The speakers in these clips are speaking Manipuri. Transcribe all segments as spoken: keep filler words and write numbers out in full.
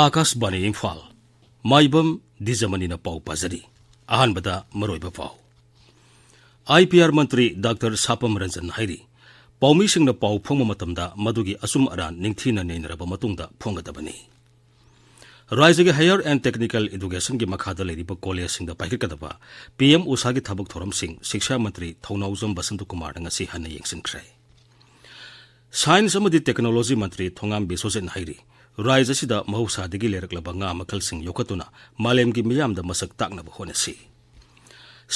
ꯑꯥꯀꯥꯁꯕꯥꯅꯤ ꯏꯝꯐꯥꯜ꯫ ꯃꯥꯏꯕꯝ ꯗꯤꯖꯃꯅꯤꯅ ꯄꯥꯎ ꯄꯥꯖꯔꯤ꯫ ꯑꯍꯥꯟꯕꯗ ꯃꯔꯨꯑꯣꯏꯕ ꯄꯥꯎ꯫ I P R Mantri doctor ꯁꯥꯄꯝ Ranjan ꯍꯥꯏꯔꯤ, ꯄꯥꯎꯃꯤꯁꯤꯡꯅ ꯄꯥꯎ ꯐꯣꯡꯕ ꯃꯇꯝꯗ ꯃꯗꯨꯒꯤ ꯑꯆꯨꯝ ꯑꯔꯥꯟ ꯅꯤꯡꯊꯤꯅ ꯅꯩꯅꯔꯕ ꯃꯇꯨꯡꯗ ꯐꯣꯡꯒꯗꯕꯅꯤ꯫ ꯔꯥꯖ꯭ꯌꯒꯤ Higher and Technical Educationꯒꯤ ꯃꯈꯥꯗ ꯂꯩꯔꯤꯕ ꯀꯣꯂꯦꯖꯁꯤꯡꯗ ꯄꯥꯏꯈꯠꯀꯗꯕ ꯄꯤ ꯑꯦꯝ ꯎꯁꯥꯒꯤ ꯊꯕꯛ ꯊꯧꯔꯝꯁꯤꯡ ꯁꯤꯛꯁꯥ ꯃꯟꯇ꯭ꯔꯤ ꯊꯧꯅꯥꯎꯖꯝ ꯕꯁꯟꯇ ꯀꯨꯃꯥꯔꯅ ꯉꯁꯤ ꯍꯟꯅ ꯌꯦꯡꯁꯤꯟꯈ꯭ꯔꯦ꯫ ꯁꯥꯏꯟꯁ ꯑꯃꯗꯤ ꯇꯦꯛꯅꯣꯂꯣꯖꯤ ꯃꯟꯇ꯭ꯔꯤ ꯊꯣꯉꯥꯝ ꯕꯤꯁ꯭ꯋꯖꯤꯠꯅ ꯍꯥꯏꯔꯤ, ꯔꯥꯖ꯭ꯌ ꯑꯁꯤꯗ ꯃꯍꯧꯁꯥꯗꯒꯤ ꯂꯩꯔꯛꯂꯕ ꯉꯥ ꯃꯈꯜꯁꯤꯡ ꯌꯣꯛꯈꯠꯇꯨꯅ ꯃꯥꯂꯦꯝꯒꯤ ꯃꯤꯌꯥꯝꯗ ꯃꯁꯛ ꯇꯥꯛꯅꯕ ꯍꯣꯠꯅꯁꯤ꯫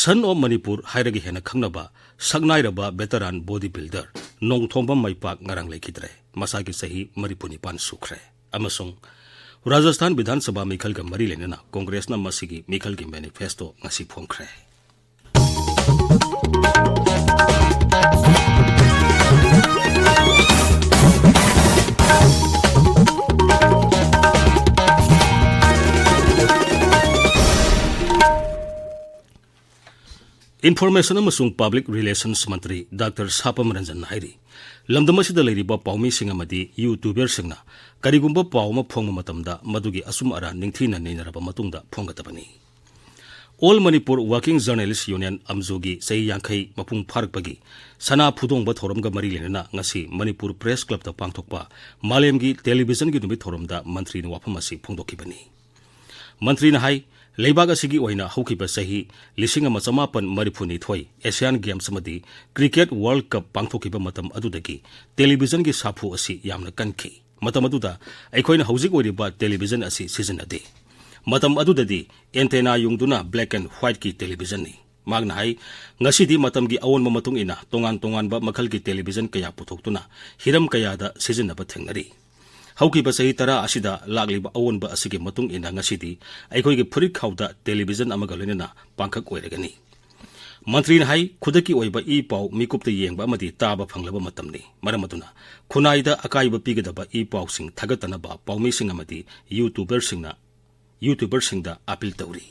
Son of Manipur ꯍꯥꯏꯔꯒ ꯍꯦꯟꯅ ꯈꯪꯅꯕ ꯁꯛꯅꯥꯏꯔꯕ veteran body builder ꯅꯣꯡꯊꯣꯝꯕꯝ ꯃꯩꯄꯥꯛ ꯉꯔꯥꯡ ꯂꯩꯈꯤꯗ꯭ꯔꯦ꯫ ꯃꯁꯥꯒꯤ ꯆꯍꯤ ꯃꯔꯤꯐꯨ ꯅꯤꯄꯥꯟ ꯁꯨꯈ꯭ꯔꯦ꯫ ꯑꯃꯁꯨꯡ ꯔꯥꯖꯁꯊꯥꯟ ꯕꯤꯙꯥꯟ ꯁꯚꯥ ꯃꯤꯈꯜꯒ ꯃꯔꯤ ꯂꯩꯅꯅ ꯀꯣꯡꯒ꯭ꯔꯦꯁꯅ ꯃꯁꯤꯒꯤ ꯃꯤꯈꯜꯒꯤ ꯃꯦꯅꯤꯐꯦꯁꯇꯣ ꯉꯁꯤ ꯐꯣꯡꯈ꯭ꯔꯦ꯫ Information ꯑꯃꯁꯨꯡ Public Relations ꯃꯟꯇ꯭ꯔꯤ ꯗꯥꯛꯇꯔ ꯁꯥꯄꯝ ꯔꯟꯖꯟꯅ ꯍꯥꯏꯔꯤ, ꯂꯝꯗꯝ ꯑꯁꯤꯗ ꯂꯩꯔꯤꯕ ꯄꯥꯎꯃꯤꯁꯤꯡ ꯑꯃꯗꯤ YouTuberꯁꯤꯡꯅ ꯀꯔꯤꯒꯨꯝꯕ ꯄꯥꯎ ꯑꯃ ꯐꯣꯡꯕ ꯃꯇꯝꯗ ꯃꯗꯨꯒꯤ ꯑꯆꯨꯝ ꯑꯔꯥꯟ ꯅꯤꯡꯊꯤꯅ ꯅꯩꯅꯔꯕ ꯃꯇꯨꯡꯗ ꯐꯣꯡꯒꯗꯕꯅꯤ꯫ All Manipur Working Journalist Union, ꯑꯝꯖꯨꯒꯤ ꯆꯍꯤ ꯌꯥꯡꯈꯩ ꯃꯄꯨꯡ ꯐꯥꯔꯛꯄꯒꯤ ꯁꯅꯥ ꯐꯨꯗꯣꯡꯕ ꯊꯧꯔꯝꯒ ꯃꯔꯤ ꯂꯩꯅꯅ ꯉꯁꯤ ꯃꯅꯤꯄꯨꯔ Press Clubꯇ ꯄꯥꯡꯊꯣꯛꯄ ꯃꯥꯂꯦꯝꯒꯤ ꯇꯦꯂꯤꯚꯤꯖꯟꯒꯤ ꯅꯨꯃꯤꯠ ꯊꯧꯔꯝꯗ ꯃꯟꯇ꯭ꯔꯤꯅ ꯋꯥꯐꯝ ꯑꯁꯤ ꯐꯣꯡꯗꯣꯛꯈꯤꯕꯅꯤ꯫ ꯃꯟꯇ꯭ꯔꯤꯅ ꯍꯥꯏ, ꯂꯩꯕꯥꯛ ꯑꯁꯤꯒꯤ ꯑꯣꯏꯅ ꯍꯧꯈꯤꯕ ꯆꯍꯤ ꯂꯤꯁꯤꯡ ꯑꯃ ꯆꯃꯥꯄꯟ ꯃꯔꯤꯐꯨ ꯅꯤꯊꯣꯏ Asian Games ꯑꯃꯗꯤ Cricket World Cup ꯄꯥꯡꯊꯣꯛꯈꯤꯕ ꯃꯇꯝ ꯑꯗꯨꯗꯒꯤ ꯇꯦꯂꯤꯚꯤꯖꯟꯒꯤ ꯁꯥꯐꯨ ꯑꯁꯤ ꯌꯥꯝꯅ ꯀꯟꯈꯤ꯫ ꯃꯇꯝ ꯑꯗꯨꯗ ꯑꯩꯈꯣꯏꯅ ꯍꯧꯖꯤꯛ ꯑꯣꯏꯔꯤꯕ ꯇꯦꯂꯤꯚꯤꯖꯟ ꯑꯁꯤ ꯁꯤꯖꯤꯟꯅꯗꯦ꯫ ꯃꯇꯝ ꯑꯗꯨꯗꯗꯤ antenna ꯌꯨꯡꯗꯨꯅ black and whiteꯀꯤ ꯇꯦꯂꯤꯚꯤꯖꯟꯅꯤ꯫ ꯃꯍꯥꯛꯅ ꯍꯥꯏ, ꯉꯁꯤꯗꯤ ꯃꯇꯝꯒꯤ ꯑꯑꯣꯟꯕ ꯃꯇꯨꯡ ꯏꯟꯅ ꯇꯣꯉꯥꯟ ꯇꯣꯉꯥꯟꯕ ꯃꯈꯜꯒꯤ ꯇꯦꯂꯤꯚꯤꯖꯟ ꯀꯌꯥ ꯄꯨꯊꯣꯛꯇꯨꯅ ꯍꯤꯔꯝ ꯀꯌꯥꯗ ꯁꯤꯖꯤꯟꯅꯕ ꯊꯦꯡꯅꯔꯤ꯫ ꯍꯧꯈꯤꯕ ꯆꯍꯤ ꯇꯔꯥ ꯑꯁꯤꯗ ꯂꯥꯛꯂꯤꯕ ꯑꯑꯣꯟꯕ ꯑꯁꯤꯒꯤ ꯃꯇꯨꯡ ꯏꯟꯅ ꯉꯁꯤꯗꯤ ꯑꯩꯈꯣꯏꯒꯤ ꯐꯨꯔꯤꯠꯈꯥꯎꯗ ꯇꯦꯂꯤꯚꯤꯖꯟ ꯑꯃꯒ ꯂꯣꯏꯅꯅ ꯄꯥꯡꯈꯛ ꯑꯣꯏꯔꯒꯅꯤ꯫ ꯃꯟꯇ꯭ꯔꯤꯅ ꯍꯥꯏ, ꯈꯨꯗꯛꯀꯤ ꯑꯣꯏꯕ ꯏ ꯄꯥꯎ ꯃꯤꯀꯨꯞꯇ ꯌꯦꯡꯕ ꯑꯃꯗꯤ ꯇꯥꯕ ꯐꯪꯂꯕ ꯃꯇꯝꯅꯤ꯫ ꯃꯔꯝ ꯑꯗꯨꯅ ꯈꯨꯟꯅꯥꯏꯗ ꯑꯀꯥꯏꯕ ꯄꯤꯒꯗꯕ ꯏ ꯄꯥꯎꯁꯤꯡ ꯊꯥꯒꯠꯇꯅꯕ ꯄꯥꯎꯃꯤꯁꯤꯡ ꯑꯃꯗꯤ YouTuberꯁꯤꯡꯅ, YouTuberꯁꯤꯡꯗ appeal ꯇꯧꯔꯤ꯫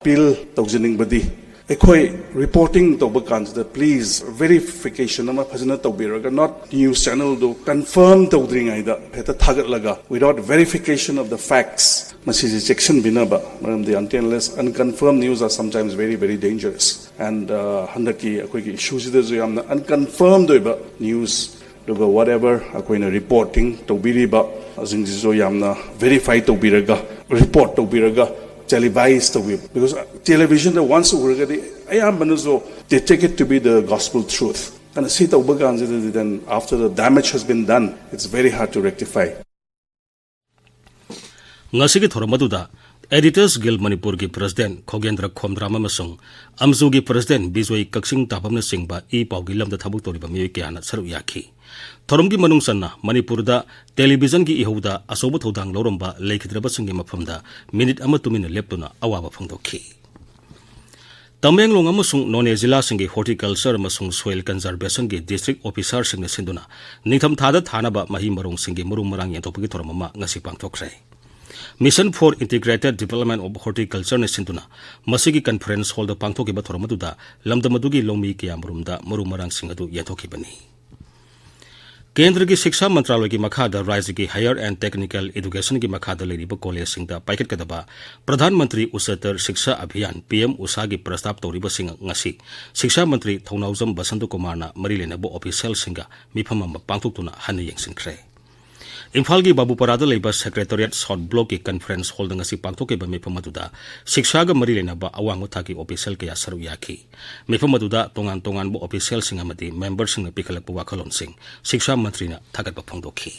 ꯑꯄꯤꯜ ꯇꯧꯖꯅꯤꯡꯕꯗꯤ, ꯑꯩꯈꯣꯏ ꯔꯤꯄꯣꯔꯇꯤꯡ ꯇꯧꯕ ꯀꯥꯟꯁꯤꯗ please verification ꯑꯃ ꯐꯖꯅ ꯇꯧꯕꯤꯔꯒ, not news channelꯗꯨ confirm ꯇꯧꯗ꯭ꯔꯤꯉꯩꯗ ꯍꯦꯛꯇ ꯊꯥꯒꯠꯂꯒ, without verification of the facts, ꯃꯁꯤꯁꯦ ꯆꯦꯛꯁꯤꯟꯕꯤꯅꯕ꯫ ꯃꯔꯝꯗꯤ until unless unconfirmed news are sometimes very very dangerous, and uh, ꯍꯟꯗꯛꯀꯤ ꯑꯩꯈꯣꯏꯒꯤ issue ꯁꯤꯗꯁꯨ ꯌꯥꯝꯅ unconfirmed ꯑꯣꯏꯕ news, ꯑꯗꯨꯒ whatever ꯑꯩꯈꯣꯏꯅ ꯔꯤꯄꯣꯔꯇꯤꯡ ꯇꯧꯕꯤꯔꯤꯕ ꯁꯤꯡꯁꯤꯁꯨ ꯌꯥꯝꯅ verify ꯇꯧꯕꯤꯔꯒ, ꯔꯤꯄꯣꯔꯠ ꯇꯧꯕꯤꯔꯒ, ꯇꯦꯂꯤꯚꯥꯏꯁ ꯇꯧꯕꯤꯕ꯫ Because televisionꯗ once ꯎꯔꯒꯗꯤ ꯑꯌꯥꯝꯕꯅꯁꯨ they take it to be the gospel truth, ꯑꯗꯨꯅ ꯁꯤ ꯇꯧꯕ ꯀꯥꯟꯁꯤꯗꯗꯤ, then after the damage has been done, it's very hard to rectify. ꯉꯁꯤꯒꯤ ꯊꯧꯔꯝ ꯑꯗꯨꯗ Editors Guild ꯃꯅꯤꯄꯨꯔꯒꯤ ꯄ꯭ꯔꯁꯤꯗꯦꯟ ꯈꯣꯒꯦꯟꯗ꯭ꯔ ꯈꯣꯝꯗ꯭ꯔꯥꯝ ꯑꯃꯁꯨꯡ ꯑꯝꯖꯨꯒꯤ ꯄ꯭ꯔꯁꯤꯗꯦꯟ ꯕꯤꯖꯣꯏ ꯀꯛꯆꯤꯡ ꯇꯥꯕꯝꯅꯆꯤꯡꯕ ꯏ ꯄꯥꯎꯒꯤ ꯂꯝꯗ ꯊꯕꯛ ꯇꯧꯔꯤꯕ ꯃꯤꯑꯣꯏ ꯀꯌꯥꯅ ꯁꯔꯨꯛ ꯌꯥꯈꯤ꯫ ꯊꯧꯔꯝꯒꯤ ꯃꯅꯨꯡ ꯆꯟꯅ ꯃꯅꯤꯄꯨꯔꯗ ꯇꯦꯂꯤꯚꯤꯖꯟꯒꯤ ꯏꯍꯧꯗ ꯑꯆꯧꯕ ꯊꯧꯗꯥꯡ ꯂꯧꯔꯝꯕ ꯂꯩꯈꯤꯗ꯭ꯔꯕꯁꯤꯡꯒꯤ ꯃꯐꯝꯗ ꯃꯤꯅꯤꯠ ꯑꯃ ꯇꯨꯃꯤꯟꯅ ꯂꯦꯞꯇꯨꯅ ꯑꯋꯥꯕ ꯐꯣꯡꯗꯣꯛꯈꯤ꯫ ꯇꯃꯦꯡꯂꯣꯡ ꯑꯃꯁꯨꯡ ꯅꯣꯅꯦ ꯖꯤꯂꯥꯁꯤꯡꯒꯤ ꯍꯣꯔꯇꯤꯀꯜꯆꯔ ꯑꯃꯁꯨꯡ ꯁꯣꯏꯜ ꯀꯟꯖꯔꯕꯦꯁꯟꯒꯤ ꯗꯤꯁꯇ꯭ꯔꯤꯛ ꯑꯣꯐꯤꯁꯥꯔꯁꯤꯡꯅ ꯁꯤꯟꯗꯨꯅ ꯅꯤꯡꯊꯝꯊꯥꯗ ꯊꯥꯅꯕ ꯃꯍꯩ ꯃꯔꯣꯡꯁꯤꯡꯒꯤ ꯃꯔꯨ ꯃꯔꯥꯡ ꯌꯦꯟꯊꯣꯛꯄꯒꯤ ꯊꯧꯔꯝ ꯑꯃ ꯉꯁꯤ ꯄꯥꯡꯊꯣꯛꯈ꯭ꯔꯦ꯫ Mission for Integrated Development of Horticultureꯅ ꯁꯤꯟꯗꯨꯅ ꯃꯁꯤꯒꯤ ꯀꯟꯐꯔꯦꯟꯁ ꯍꯣꯜꯗ ꯄꯥꯡꯊꯣꯛꯈꯤꯕ ꯊꯧꯔꯝ ꯑꯗꯨꯗ ꯂꯝꯗꯝ ꯑꯗꯨꯒꯤ ꯂꯧꯃꯤ ꯀꯌꯥꯃꯔꯨꯝꯗ ꯃꯔꯨ ꯃꯔꯥꯡꯁꯤꯡ ꯑꯗꯨ ꯌꯦꯟꯊꯣꯛꯈꯤꯕꯅꯤ꯫ ꯀꯦꯟꯗ꯭ꯔꯒꯤ ꯁꯤꯛꯁꯥ ꯃꯟꯇ꯭ꯔꯥꯂꯣꯏꯒꯤ ꯃꯈꯥꯗ ꯔꯥꯖ꯭ꯌꯒꯤ ꯍꯥꯌꯔ ꯑꯦꯟ ꯇꯦꯛꯅꯤꯀꯦꯜ ꯏꯗꯨꯀꯦꯁꯟꯒꯤ ꯃꯈꯥꯗ ꯂꯩꯔꯤꯕ ꯀꯣꯂꯦꯖꯁꯤꯡꯗ ꯄꯥꯏꯈꯠꯀꯗꯕ ꯄ꯭ꯔꯙꯥꯟ ꯃꯟꯇ꯭ꯔꯤ ꯎꯆꯇꯔ ꯁꯤꯛꯁꯥ ꯑꯚꯤꯌꯥꯟ, ꯄꯤ ꯑꯦꯝ ꯎꯁꯥꯒꯤ ꯄ꯭ꯔꯁꯇꯥꯞ ꯇꯧꯔꯤꯕꯁꯤꯡ ꯉꯁꯤ ꯁꯤꯛꯁꯥ ꯃꯟꯇ꯭ꯔꯤ ꯊꯧꯅꯥꯎꯖꯝ ꯕꯁꯟꯇ ꯀꯨꯃꯥꯔꯅ ꯃꯔꯤ ꯂꯩꯅꯕ ꯑꯣꯐꯤꯁꯤꯌꯦꯜꯁꯤꯡꯒ ꯃꯤꯐꯝ ꯑꯃ ꯄꯥꯡꯊꯣꯛꯇꯨꯅ ꯍꯟꯅ ꯌꯦꯡꯁꯤꯟꯈ꯭ꯔꯦ꯫ ꯏꯝꯐꯥꯜꯒꯤ ꯕꯥꯕꯨꯄꯥꯔꯥꯗ ꯂꯩꯕ ꯁꯦꯀ꯭ꯔꯦꯇꯔꯤꯌꯦꯠ ꯁꯥꯎꯠ ꯕ꯭ꯂꯣꯛꯀꯤ ꯀꯟꯐꯔꯦꯟꯁ ꯍꯣꯜꯗ ꯉꯁꯤ ꯄꯥꯡꯊꯣꯛꯈꯤꯕ ꯃꯤꯐꯝ ꯑꯗꯨꯗ ꯁꯤꯛꯁꯥꯒ ꯃꯔꯤ ꯂꯩꯅꯕ ꯑꯋꯥꯡꯕ ꯊꯥꯛꯀꯤ ꯑꯣꯐꯤꯁꯤꯌꯦꯜ ꯀꯌꯥ ꯁꯔꯨꯛ ꯌꯥꯈꯤ꯫ ꯃꯤꯐꯝ ꯑꯗꯨꯗ ꯇꯣꯉꯥꯟ ꯇꯣꯉꯥꯟꯕ ꯑꯣꯐꯤꯁꯤꯌꯦꯜꯁꯤꯡ ꯑꯃꯗꯤ ꯃꯦꯝꯕꯔꯁꯤꯡꯅ ꯄꯤꯈꯠꯂꯛꯄ ꯋꯥꯈꯜꯂꯣꯟꯁꯤꯡ ꯁꯤꯛꯁꯥ ꯃꯟꯇ꯭ꯔꯤꯅ ꯊꯥꯒꯠꯄ ꯐꯣꯡꯗꯣꯛꯈꯤ꯫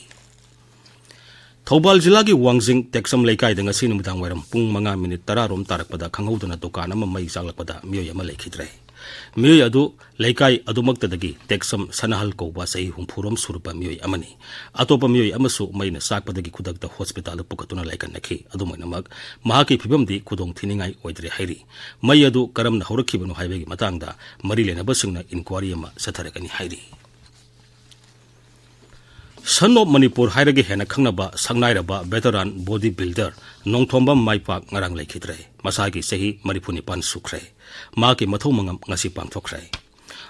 ꯊꯧꯕꯥꯜ ꯖꯤꯂꯥꯒꯤ ꯋꯥꯡꯖꯤꯡ ꯇꯦꯛꯆꯝ ꯂꯩꯀꯥꯏꯗ ꯉꯁꯤ ꯅꯨꯃꯤꯗꯥꯡ ꯋꯥꯏꯔꯝ ꯄꯨꯡ ꯃꯉꯥ ꯃꯤꯅꯤꯠ ꯇꯔꯥ ꯔꯣꯝ ꯇꯥꯔꯛꯄꯗ ꯈꯪꯍꯧꯗꯅ ꯗꯨꯀꯥꯟ ꯑꯃ ꯃꯩ ꯆꯥꯛꯂꯛꯄꯗ ꯃꯤꯑꯣꯏ ꯑꯃ ꯂꯩꯈꯤꯗ꯭ꯔꯦ꯫ ꯃꯤꯑꯣꯏ ꯑꯗꯨ ꯂꯩꯀꯥꯏ ꯑꯗꯨꯃꯛꯇꯗꯒꯤ ꯇꯦꯛꯆꯝ ꯁꯅꯥꯍꯜ ꯀꯧꯕ ꯆꯍꯤ ꯍꯨꯝꯐꯨ ꯔꯣꯝ ꯁꯨꯔꯕ ꯃꯤꯑꯣꯏ ꯑꯃꯅꯤ꯫ ꯑꯇꯣꯞꯄ ꯃꯤꯑꯣꯏ ꯑꯃꯁꯨ ꯃꯩꯅ ꯆꯥꯛꯄꯗꯒꯤ ꯈꯨꯗꯛꯇ ꯍꯣꯁꯄꯤꯇꯥꯜꯗ ꯄꯨꯈꯠꯇꯨꯅ ꯂꯥꯏꯀꯠꯅꯈꯤ꯫ ꯑꯗꯨꯝ ꯑꯣꯏꯅꯃꯛ, ꯃꯍꯥꯛꯀꯤ ꯐꯤꯕꯝꯗꯤ ꯈꯨꯗꯣꯡ ꯊꯤꯅꯤꯡꯉꯥꯏ ꯑꯣꯏꯗ꯭ꯔꯦ ꯍꯥꯏꯔꯤ꯫ ꯃꯩ ꯑꯗꯨ ꯀꯔꯝꯅ ꯍꯧꯔꯛꯈꯤꯕꯅꯣ ꯍꯥꯏꯕꯒꯤ ꯃꯇꯥꯡꯗ ꯃꯔꯤ ꯂꯩꯅꯕꯁꯤꯡꯅ ꯏꯟꯀ꯭ꯋꯥꯔꯤ ꯑꯃ ꯆꯠꯊꯔꯒꯅꯤ ꯍꯥꯏꯔꯤ꯫ Son of Manipur ꯍꯥꯏꯔꯒ ꯍꯦꯟꯅ ꯈꯪꯅꯕ ꯁꯛꯅꯥꯏꯔꯕ veteran body builder ꯅꯣꯡꯊꯣꯝꯕꯝ ꯃꯥꯏꯄꯥꯛ ꯉꯔꯥꯡ ꯂꯩꯈꯤꯗ꯭ꯔꯦ꯫ ꯃꯁꯥꯒꯤ ꯆꯍꯤ ꯃꯔꯤꯐꯨ ꯅꯤꯄꯥꯟ ꯁꯨꯈ꯭ꯔꯦ꯫ ꯃꯍꯥꯛꯀꯤ ꯃꯊꯧ ꯃꯉꯝ ꯉꯁꯤ ꯄꯥꯡꯊꯣꯛꯈ꯭ꯔꯦ꯫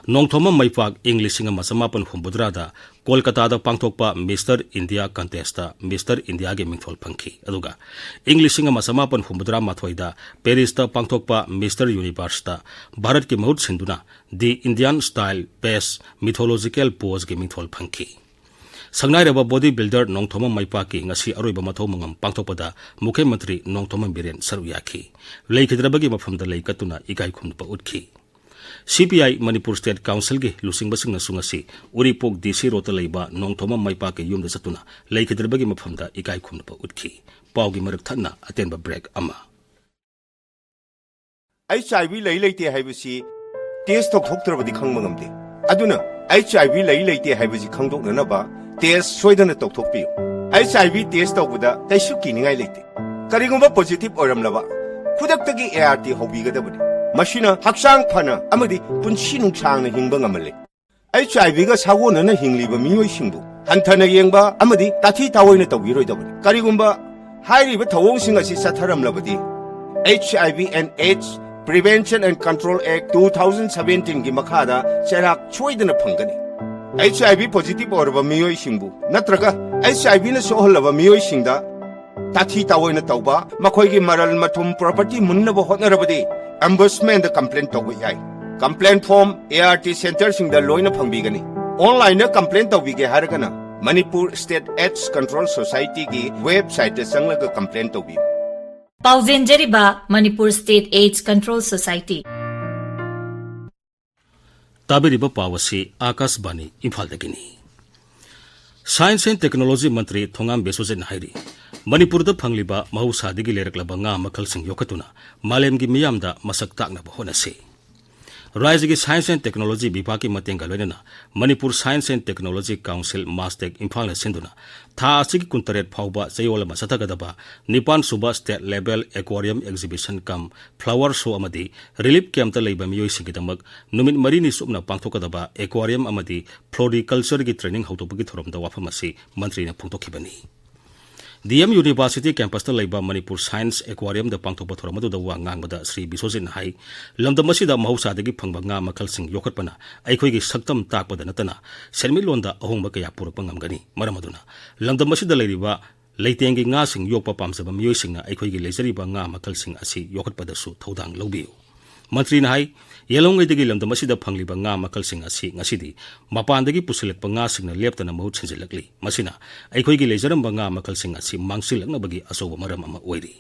ꯅꯣꯡꯊꯣꯝꯕꯝ ꯃꯩꯄꯥꯛ ꯏꯪ ꯂꯤꯁꯤꯡ ꯑꯃ ꯆꯃꯥꯄꯟ ꯍꯨꯝꯐꯨꯇꯔꯥꯗ ꯀꯣꯜꯀꯇꯥꯗ ꯄꯥꯡꯊꯣꯛꯄ ꯃꯤꯁꯇꯔ ꯏꯟꯗꯤꯌꯥ ꯀꯟꯇꯦꯁꯇ ꯃꯤꯁꯇꯔ ꯏꯟꯗꯤꯌꯥꯒꯤ ꯃꯤꯡꯊꯣꯜ ꯐꯪꯈꯤ꯫ ꯑꯗꯨꯒ ꯏꯪ ꯂꯤꯁꯤꯡ ꯑꯃ ꯆꯃꯥꯄꯟ ꯍꯨꯝꯐꯨꯇꯔꯥ ꯃꯥꯊꯣꯏꯗ ꯄꯦꯔꯤꯁꯇ ꯄꯥꯡꯊꯣꯛꯄ ꯃꯤꯁꯇꯔ ꯌꯨꯅꯤꯚꯔꯁꯇ ꯚꯥꯔꯠꯀꯤ ꯃꯍꯨꯠ ꯁꯤꯟꯗꯨꯅ The Indian Style Best Mythological Poseꯒꯤ ꯃꯤꯡꯊꯣꯜ ꯐꯪꯈꯤ꯫ ꯁꯛꯅꯥꯏꯔꯕ ꯕꯣꯗꯤ ꯕꯤꯜꯗꯔ ꯅꯣꯡꯊꯣꯝꯕꯝ ꯃꯩꯄꯥꯛꯀꯤ ꯉꯁꯤ ꯑꯔꯣꯏꯕ ꯃꯊꯧ ꯃꯉꯝ ꯄꯥꯡꯊꯣꯛꯄꯗ ꯃꯨꯈ꯭ꯌ ꯃꯟꯇ꯭ꯔꯤ ꯅꯣꯡꯊꯣꯝꯕꯝ ꯕꯤꯔꯦꯟ ꯁꯔꯨꯛ ꯌꯥꯈꯤ꯫ ꯂꯩꯈꯤꯗ꯭ꯔꯕꯒꯤ ꯃꯐꯝꯗ ꯂꯩ ꯀꯠꯇꯨꯅ ꯏꯀꯥꯏ ꯈꯨꯝꯅꯕ ꯎꯠꯈꯤ꯫ ꯁꯤ ꯄꯤ ꯑꯥꯏ ꯃꯅꯤꯄꯨꯔ ꯁ꯭ꯇꯦꯠ ꯀꯥꯎꯟꯁꯤꯜꯒꯤ ꯂꯨꯆꯤꯡꯕꯁꯤꯡꯅꯁꯨ ꯉꯁꯤ ꯎꯔꯤꯄꯣꯛ ꯗꯤ ꯁꯤ ꯔꯣꯗꯇ ꯂꯩꯕ ꯅꯣꯡꯊꯣꯝꯕꯝ ꯃꯩꯄꯥꯛꯀꯤ ꯌꯨꯝꯗ ꯆꯠꯇꯨꯅ ꯂꯩꯈꯤꯗ꯭ꯔꯕꯒꯤ ꯃꯐꯝꯗ ꯏꯀꯥꯏ ꯈꯨꯝꯅꯕ ꯎꯠꯈꯤ꯫ ꯄꯥꯎꯒꯤ ꯃꯔꯛ ꯊꯠꯅ ꯑꯇꯦꯟꯕ ꯕ꯭ꯔꯦꯛ ꯑꯃ꯫ ꯑꯩꯆ ꯑꯥꯏ ꯚꯤ ꯂꯩ ꯂꯩꯇꯦ ꯍꯥꯏꯕꯁꯤ ꯇꯦꯁ ꯇꯧꯊꯣꯛꯇ꯭ꯔꯕꯗꯤ ꯈꯪꯕ ꯉꯝꯗꯦ꯫ ꯑꯗꯨꯅ ꯑꯩꯆ ꯑꯥꯏ ꯚꯤ ꯂꯩ ꯂꯩꯇꯦ ꯍꯥꯏꯕꯁꯤ ꯈꯪꯗꯣꯛꯅꯅꯕ ꯇꯦꯁ ꯁꯣꯏꯗꯅ ꯇꯧꯊꯣꯛꯄꯤꯌꯨ꯫ ꯑꯩꯆ ꯑꯥꯏ ꯚꯤ ꯇꯦꯁ ꯇꯧꯕꯗ ꯀꯩꯁꯨ ꯀꯤꯅꯤꯡꯉꯥꯏ ꯂꯩꯇꯦ꯫ ꯀꯔꯤꯒꯨꯝꯕ ꯄꯣꯖꯤꯇꯤꯚ ꯑꯣꯏꯔꯝꯂꯕ, ꯈꯨꯗꯛꯇꯒꯤ ꯑꯦ ꯑꯥꯔ ꯇꯤ ꯍꯧꯕꯤꯒꯗꯕꯅꯤ꯫ ꯃꯁꯤꯅ ꯍꯛꯆꯥꯡ ꯐꯅ ꯑꯃꯗꯤ ꯄꯨꯟꯁꯤ ꯅꯨꯡꯁꯥꯡꯅ ꯍꯤꯡꯕ ꯉꯝꯍꯜꯂꯤ꯫ ꯑꯩꯆ ꯑꯥꯏ ꯚꯤꯒ ꯁꯥꯒꯣꯟꯅꯅ ꯍꯤꯡꯂꯤꯕ ꯃꯤꯑꯣꯏꯁꯤꯡꯕꯨ ꯍꯟꯊꯅ ꯌꯦꯡꯕ ꯑꯃꯗꯤ ꯇꯥꯊꯤ ꯇꯥꯑꯣꯏꯅ ꯇꯧꯕꯤꯔꯣꯏꯗꯕꯅꯤ꯫ ꯀꯔꯤꯒꯨꯝꯕ ꯍꯥꯏꯔꯤꯕ ꯊꯧꯑꯣꯡꯁꯤꯡ ꯑꯁꯤ ꯆꯠꯊꯔꯝꯂꯕꯗꯤ, H I V and AIDS Prevention and Control Act two thousand seventeen ꯒꯤ ꯃꯈꯥꯗ ꯆꯩꯔꯥꯛ ꯁꯣꯏꯗꯅ ꯐꯪꯒꯅꯤ꯫ ꯑꯩꯆ ꯑꯥꯏ ꯚꯤ ꯄꯣꯖꯤꯇꯤꯚ ꯑꯣꯏꯔꯕ ꯃꯤꯑꯣꯏꯁꯤꯡꯕꯨ ꯅꯠꯇ꯭ꯔꯒ ꯑꯩꯆ ꯑꯥꯏ ꯚꯤꯅ ꯁꯣꯛꯍꯜꯂꯕ ꯃꯤꯑꯣꯏꯁꯤꯡꯗ ꯇꯥꯊꯤ ꯇꯥꯑꯣꯏꯅ ꯇꯧꯕ, ꯃꯈꯣꯏꯒꯤ ꯃꯔꯜ ꯃꯊꯨꯝ, ꯄ꯭ꯔꯣꯄꯔꯇꯤ ꯃꯨꯟꯅꯕ ꯍꯣꯠꯅꯔꯕꯗꯤ ꯑꯣꯝꯕꯨꯗꯁꯃꯦꯟꯗ ꯀꯝꯄ꯭ꯂꯦꯟ ꯇꯧꯕ ꯌꯥꯏ꯫ Complaint form A R T ꯁꯦꯟꯇꯔꯁꯤꯡꯗ ꯂꯣꯏꯅ ꯐꯪꯕꯤꯒꯅꯤ꯫ ꯑꯣꯟꯂꯥꯏꯟꯗ ꯀꯝꯄ꯭ꯂꯦꯟ ꯇꯧꯕꯤꯒꯦ ꯍꯥꯏꯔꯒꯅ ꯃꯅꯤꯄꯨꯔ ꯁ꯭ꯇꯦꯠ ꯑꯦꯗꯁ ꯀꯟꯇ꯭ꯔꯣꯜ ꯁꯣꯁꯥꯏꯇꯤꯒꯤ ꯋꯦꯕꯁꯥꯏꯠꯇ ꯆꯪꯂꯒ ꯀꯝꯄ꯭ꯂꯦꯟ ꯇꯧꯕꯤꯌꯨ꯫ ꯄꯥꯎꯖꯦꯟꯖꯔꯤꯕ Manipur state AIDS control society. ꯇꯥꯕꯤꯔꯤꯕ ꯄꯥꯎ ꯑꯁꯤ ꯑꯥꯀꯥꯁꯕꯥꯅꯤ ꯏꯝꯐꯥꯜꯗꯒꯤꯅꯤ꯫ Science and Technology ꯃꯟꯇ꯭ꯔꯤ ꯊꯣꯉꯥꯝ ꯕꯤꯁ꯭ꯋꯖꯤꯠꯅ ꯍꯥꯏꯔꯤ, ꯃꯅꯤꯄꯨꯔꯗ ꯐꯪꯂꯤꯕ ꯃꯍꯧꯁꯥꯗꯒꯤ ꯂꯩꯔꯛꯂꯕ ꯉꯥ ꯃꯈꯜꯁꯤꯡ ꯌꯣꯛꯈꯠꯇꯨꯅ ꯃꯥꯂꯦꯝꯒꯤ ꯃꯤꯌꯥꯝꯗ ꯃꯁꯛ ꯇꯥꯛꯅꯕ ꯍꯣꯠꯅꯁꯤ꯫ ꯔꯥꯖ꯭ꯌꯒꯤ Science and Technology ꯕꯤꯚꯥꯒꯀꯤ ꯃꯇꯦꯡꯒ ꯂꯣꯏꯅꯅ Manipur Science and Technology Council, Mastek, ꯏꯝꯐꯥꯜꯅ ꯁꯤꯟꯗꯨꯅ ꯊꯥ ꯑꯁꯤꯒꯤ ꯀꯨꯟꯇꯔꯦꯠ ꯐꯥꯎꯕ ꯆꯌꯣꯜ ꯑꯃ ꯆꯠꯊꯒꯗꯕ ꯅꯤꯄꯥꯟ ꯁꯨꯕ State Level Aquarium Exhibition cum Flower Show ꯑꯃꯗꯤ ꯔꯤꯂꯤꯐ ꯀꯦꯝꯞꯇ ꯂꯩꯕ ꯃꯤꯑꯣꯏꯁꯤꯡꯒꯤꯗꯃꯛ ꯅꯨꯃꯤꯠ ꯃꯔꯤꯅꯤ ꯆꯨꯞꯅ ꯄꯥꯡꯊꯣꯛꯀꯗꯕ ꯑꯦꯀ꯭ꯋꯥꯔꯤꯌꯝ ꯑꯃꯗꯤ ꯐ꯭ꯂꯣꯔꯤꯀꯜꯆꯔꯒꯤ ꯇ꯭ꯔꯦꯅꯤꯡ ꯍꯧꯗꯣꯛꯄꯒꯤ ꯊꯧꯔꯝꯗ ꯋꯥꯐꯝ ꯑꯁꯤ ꯃꯟꯇ꯭ꯔꯤꯅ ꯐꯣꯡꯗꯣꯛꯈꯤꯕꯅꯤ꯫ ꯗꯤ ꯑꯦꯝ ꯌꯨꯅꯤꯚꯔꯁꯤꯇꯤ ꯀꯦꯝꯄꯁꯇ ꯂꯩꯕ ꯃꯅꯤꯄꯨꯔ ꯁꯥꯏꯟꯁ ꯑꯦꯀ꯭ꯋꯥꯔꯤꯌꯝꯗ ꯄꯥꯡꯊꯣꯛꯄ ꯊꯧꯔꯝ ꯑꯗꯨꯗ ꯋꯥ ꯉꯥꯡꯕꯗ ꯁ꯭ꯔꯤ ꯕꯤꯁ꯭ꯋꯖꯤꯠꯅ ꯍꯥꯏ, ꯂꯝꯗꯝ ꯑꯁꯤꯗ ꯃꯍꯧꯁꯥꯗꯒꯤ ꯐꯪꯕ ꯉꯥ ꯃꯈꯜꯁꯤꯡ ꯌꯣꯛꯈꯠꯄꯅ ꯑꯩꯈꯣꯏꯒꯤ ꯁꯛꯇꯝ ꯇꯥꯛꯄꯗ ꯅꯠꯇꯅ ꯁꯦꯟꯃꯤꯠꯂꯣꯟꯗ ꯑꯍꯣꯡꯕ ꯀꯌꯥ ꯄꯨꯔꯛꯄ ꯉꯝꯒꯅꯤ꯫ ꯃꯔꯝ ꯑꯗꯨꯅ ꯂꯝꯗꯝ ꯑꯁꯤꯗ ꯂꯩꯔꯤꯕ ꯂꯩꯇꯦꯡꯒꯤ ꯉꯥꯁꯤꯡ ꯌꯣꯛꯄ ꯄꯥꯝꯖꯕ ꯃꯤꯑꯣꯏꯁꯤꯡꯅ ꯑꯩꯈꯣꯏꯒꯤ ꯂꯩꯖꯔꯤꯕ ꯉꯥ ꯃꯈꯜꯁꯤꯡ ꯑꯁꯤ ꯌꯣꯛꯈꯠꯄꯗꯁꯨ ꯊꯧꯗꯥꯡ ꯂꯧꯕꯤꯌꯨ꯫ ꯃꯟꯇ꯭ꯔꯤꯅ ꯍꯥꯏ, ꯌꯦꯜꯍꯧꯉꯩꯗꯒꯤ ꯂꯝꯗꯝ ꯑꯁꯤꯗ ꯐꯪꯂꯤꯕ ꯉꯥ ꯃꯈꯜꯁꯤꯡ ꯑꯁꯤ ꯉꯁꯤꯗꯤ ꯃꯄꯥꯟꯗꯒꯤ ꯄꯨꯁꯤꯜꯂꯛꯄ ꯉꯥꯁꯤꯡꯅ ꯂꯦꯞꯇꯅ ꯃꯍꯨꯠ ꯁꯤꯟꯖꯤꯜꯂꯛꯂꯤ꯫ ꯃꯁꯤꯅ ꯑꯩꯈꯣꯏꯒꯤ ꯂꯩꯖꯔꯝꯕ ꯉꯥ ꯃꯈꯜꯁꯤꯡ ꯑꯁꯤ ꯃꯥꯡꯁꯤꯜꯂꯛꯅꯕꯒꯤ ꯑꯆꯧꯕ ꯃꯔꯝ ꯑꯃ ꯑꯣꯏꯔꯤ꯫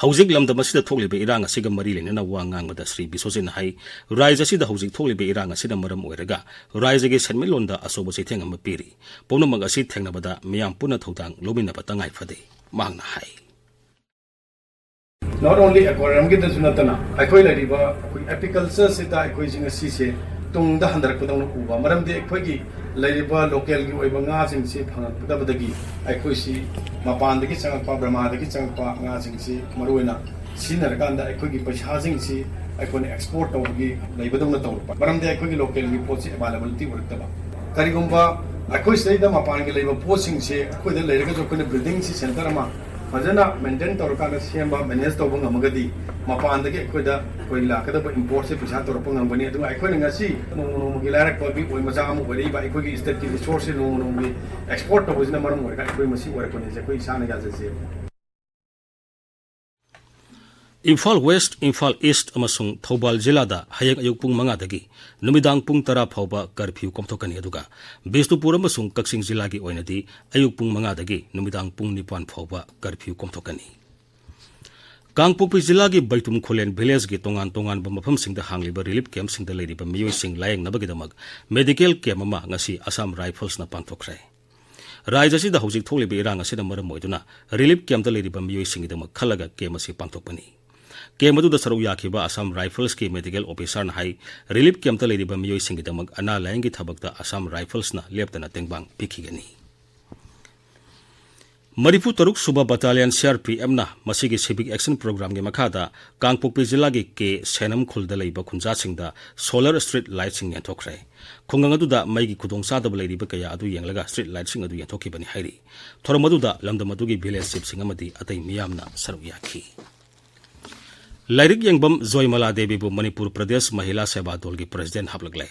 ꯍꯧꯖꯤꯛ ꯂꯝꯗꯝ ꯑꯁꯤꯗ ꯊꯣꯛꯂꯤꯕ ꯏꯔꯥꯡ ꯑꯁꯤꯒ ꯃꯔꯤ ꯂꯩꯅꯅ ꯋꯥ ꯉꯥꯡꯕꯗ ꯁ꯭ꯔꯤ ꯕꯤꯁ꯭ꯋꯖꯤꯠꯅ ꯍꯥꯏ, ꯔꯥꯖ꯭ꯌ ꯑꯁꯤꯗ ꯍꯧꯖꯤꯛ ꯊꯣꯛꯂꯤꯕ ꯏꯔꯥꯡ ꯑꯁꯤꯅ ꯃꯔꯝ ꯑꯣꯏꯔꯒ ꯔꯥꯖ꯭ꯌꯒꯤ ꯁꯦꯟꯃꯤꯠꯂꯣꯟꯗ ꯑꯆꯧꯕ ꯆꯩꯊꯦꯡ ꯑꯃ ꯄꯤꯔꯤ꯫ ꯄꯨꯝꯅꯃꯛ ꯑꯁꯤ ꯊꯦꯡꯅꯕꯗ ꯃꯤꯌꯥꯝ ꯄꯨꯟꯅ ꯊꯧꯗꯥꯡ ꯂꯧꯃꯤꯟꯅꯕ ꯇꯉꯥꯏ ꯐꯗꯦ, ꯃꯍꯥꯛꯅ ꯍꯥꯏ꯫ Not only aquariumꯒꯤꯗꯁꯨ ꯅꯠꯇꯅ ꯑꯩꯈꯣꯏ ꯂꯩꯔꯤꯕ ꯑꯩꯈꯣꯏ apicultureꯁꯤꯗ ꯑꯩꯈꯣꯏꯁꯤ ꯉꯁꯤꯁꯦ ꯇꯨꯡꯗ ꯍꯟꯊꯔꯛꯄꯗꯧꯅ ꯎꯕ꯫ ꯃꯔꯝꯗꯤ ꯑꯩꯈꯣꯏꯒꯤ ꯂꯩꯔꯤꯕ localꯒꯤ ꯑꯣꯏꯕ ꯉꯥꯁꯤꯡꯁꯤ ꯐꯪꯉꯛꯇꯕꯗꯒꯤ ꯑꯩꯈꯣꯏꯁꯤ ꯃꯄꯥꯟꯗꯒꯤ ꯆꯪꯉꯛꯄ, ꯕꯔꯃꯥꯗꯒꯤ ꯆꯪꯉꯛꯄ ꯉꯥꯁꯤꯡꯁꯤ ꯃꯔꯨꯑꯣꯏꯅ ꯁꯤꯖꯤꯟꯅꯔꯀꯥꯟꯗ ꯑꯩꯈꯣꯏꯒꯤ ꯄꯩꯁꯥꯁꯤꯡꯁꯤ ꯑꯩꯈꯣꯏꯅ export ꯇꯧꯕꯒꯤ ꯂꯩꯕꯗꯧꯅ ꯇꯧꯔꯛꯄ꯫ ꯃꯔꯝꯗꯤ ꯑꯩꯈꯣꯏꯒꯤ localꯒꯤ ꯄꯣꯠꯁꯤ availability ꯑꯣꯏꯔꯛꯇꯕ꯫ ꯀꯔꯤꯒꯨꯝꯕ ꯑꯩꯈꯣꯏ ꯁꯤꯗꯩꯗ ꯃꯄꯥꯟꯒꯤ ꯂꯩꯕ ꯄꯣꯠꯁꯤꯡꯁꯦ ꯑꯩꯈꯣꯏꯗ ꯂꯩꯔꯒꯁꯨ ꯑꯩꯈꯣꯏꯅ buildingꯁꯤ center ꯑꯃ ꯐꯖꯅ maintain ꯇꯧꯔꯀꯥꯟꯗ ꯁꯦꯝꯕ, manage ꯇꯧꯕ ꯉꯝꯃꯒꯗꯤ ꯃꯄꯥꯟꯗꯒꯤ ꯑꯩꯈꯣꯏꯗ ꯑꯩꯈꯣꯏ ꯂꯥꯛꯀꯗꯕ importꯁꯦ ꯄꯩꯁꯥ ꯇꯧꯔꯛꯄ ꯉꯝꯒꯅꯤ꯫ ꯑꯗꯨꯒ ꯑꯩꯈꯣꯏꯅ ꯉꯁꯤ ꯅꯣꯡꯃ ꯅꯣꯡꯃꯒꯤ ꯂꯥꯏꯔꯛꯄ ꯃꯤ ꯑꯣꯏ ꯃꯆꯥ ꯑꯃ ꯑꯣꯏꯔꯛꯏꯕ ꯑꯩꯈꯣꯏꯒꯤ stateꯀꯤ resourceꯁꯦ ꯅꯣꯡꯃ ꯅꯣꯡꯃꯒꯤ export ꯇꯧꯕꯁꯤꯅ ꯃꯔꯝ ꯑꯣꯏꯔꯒ ꯑꯩꯈꯣꯏ ꯃꯁꯤ ꯑꯣꯏꯔꯛꯄꯅꯤꯁꯦ ꯑꯩꯈꯣꯏ ꯏꯁꯥꯅ ꯌꯥꯖꯁꯦꯕ꯫ ꯏꯝꯐꯥꯜ West, ꯏꯝꯐꯥꯜ East ꯑꯃꯁꯨꯡ ꯊꯧꯕꯥꯜ ꯖꯤꯂꯥꯗ ꯍꯌꯦꯡ ꯑꯌꯨꯛ ꯄꯨꯡ ꯃꯉꯥꯗꯒꯤ ꯅꯨꯃꯤꯗꯥꯡ ꯄꯨꯡ ꯇꯔꯥ ꯐꯥꯎꯕ curfew ꯀꯣꯝꯊꯣꯛꯀꯅꯤ, ꯑꯗꯨꯒ ꯕꯤꯁꯅꯨꯄꯨꯔ ꯑꯃꯁꯨꯡ ꯀꯛꯆꯤꯡ ꯖꯤꯂꯥꯒꯤ ꯑꯣꯏꯅꯗꯤ ꯑꯌꯨꯛ ꯄꯨꯡ ꯃꯉꯥꯗꯒꯤ ꯅꯨꯃꯤꯗꯥꯡ ꯄꯨꯡ ꯅꯤꯄꯥꯟ ꯐꯥꯎꯕ curfew ꯀꯣꯝꯊꯣꯛꯀꯅꯤ꯫ ꯀꯥꯡꯄꯣꯛꯄꯤ ꯖꯤꯂꯥꯒꯤ ꯕꯩꯇꯨꯝ ꯈꯨꯂꯦꯟ villageꯀꯤ ꯇꯣꯉꯥꯟ ꯇꯣꯉꯥꯟꯕ ꯃꯐꯝꯁꯤꯡꯗ ꯍꯥꯡꯂꯤꯕ relief campꯁꯤꯡꯗ ꯂꯩꯔꯤꯕ ꯃꯤꯑꯣꯏꯁꯤꯡ ꯂꯥꯌꯦꯡꯅꯕꯒꯤꯗꯃꯛ medical camp ꯑꯃ ꯉꯁꯤ Assam Riflesꯅ ꯄꯥꯡꯊꯣꯛꯈ꯭ꯔꯦ꯫ ꯔꯥꯖ꯭ꯌ ꯑꯁꯤꯗ ꯍꯧꯖꯤꯛ ꯊꯣꯛꯂꯤꯕ ꯏꯔꯥꯡ ꯑꯁꯤꯅ ꯃꯔꯝ ꯑꯣꯏꯗꯨꯅ relief campꯇ ꯂꯩꯔꯤꯕ ꯃꯤꯑꯣꯏꯁꯤꯡꯒꯤꯗꯃꯛ ꯈꯜꯂꯒ camp ꯑꯁꯤ ꯄꯥꯡꯊꯣꯛꯄꯅꯤ꯫ Camp ꯑꯗꯨꯗ ꯁꯔꯨꯛ ꯌꯥꯈꯤꯕ Assam Riflesꯀꯤ medical officerꯅ ꯍꯥꯏ, relief campꯇ ꯂꯩꯔꯤꯕ ꯃꯤꯑꯣꯏꯁꯤꯡꯒꯤꯗꯃꯛ ꯑꯅꯥ ꯂꯥꯌꯦꯡꯒꯤ ꯊꯕꯛꯇ Assam Riflesꯅ ꯂꯦꯞꯇꯅ ꯇꯦꯡꯕꯥꯡ ꯄꯤꯈꯤꯒꯅꯤ꯫ ꯃꯔꯤꯐꯨ ꯇꯔꯨꯛ ꯁꯨꯕ Battalion C R P F ꯅ ꯃꯁꯤꯒꯤ Civic Action Program ꯒꯤ ꯃꯈꯥꯗ ꯀꯥꯡꯄꯣꯛꯄꯤ ꯖꯤꯂꯥꯒꯤ ꯀꯦ ꯁꯦꯅꯝ ꯈꯨꯜꯗ ꯂꯩꯕ ꯈꯨꯟꯖꯥꯁꯤꯡꯗ solar street light ꯁꯤꯡ ꯌꯦꯟꯊꯣꯛꯈ꯭ꯔꯦ꯫ ꯈꯨꯡꯒꯪ ꯑꯗꯨꯗ ꯃꯩꯒꯤ ꯈꯨꯗꯣꯡꯆꯥꯗꯕ ꯂꯩꯔꯤꯕ ꯀꯌꯥ ꯑꯗꯨ ꯌꯦꯡꯂꯒ street light ꯁꯤꯡ ꯑꯗꯨ ꯌꯦꯟꯊꯣꯛꯈꯤꯕꯅꯤ ꯍꯥꯏꯔꯤ꯫ ꯊꯧꯔꯝ ꯑꯗꯨꯗ ꯂꯝꯗꯝ ꯑꯗꯨꯒꯤ village chief ꯁꯤꯡ ꯑꯃꯗꯤ ꯑꯇꯩ ꯃꯤꯌꯥꯝꯅ ꯁꯔꯨꯛ ꯌꯥꯈꯤ꯫ ꯂꯥꯏꯔꯤꯛ ꯌꯦꯡꯕꯝ ꯖꯣꯏꯃꯂꯥ ꯗꯦꯕꯤꯕꯨ ꯃꯅꯤꯄꯨꯔ ꯄ꯭ꯔꯗꯦꯁ ꯃꯍꯤꯂꯥ ꯁꯦꯕꯥ ꯗꯣꯜꯒꯤ president ꯍꯥꯞꯂꯛꯂꯦ꯫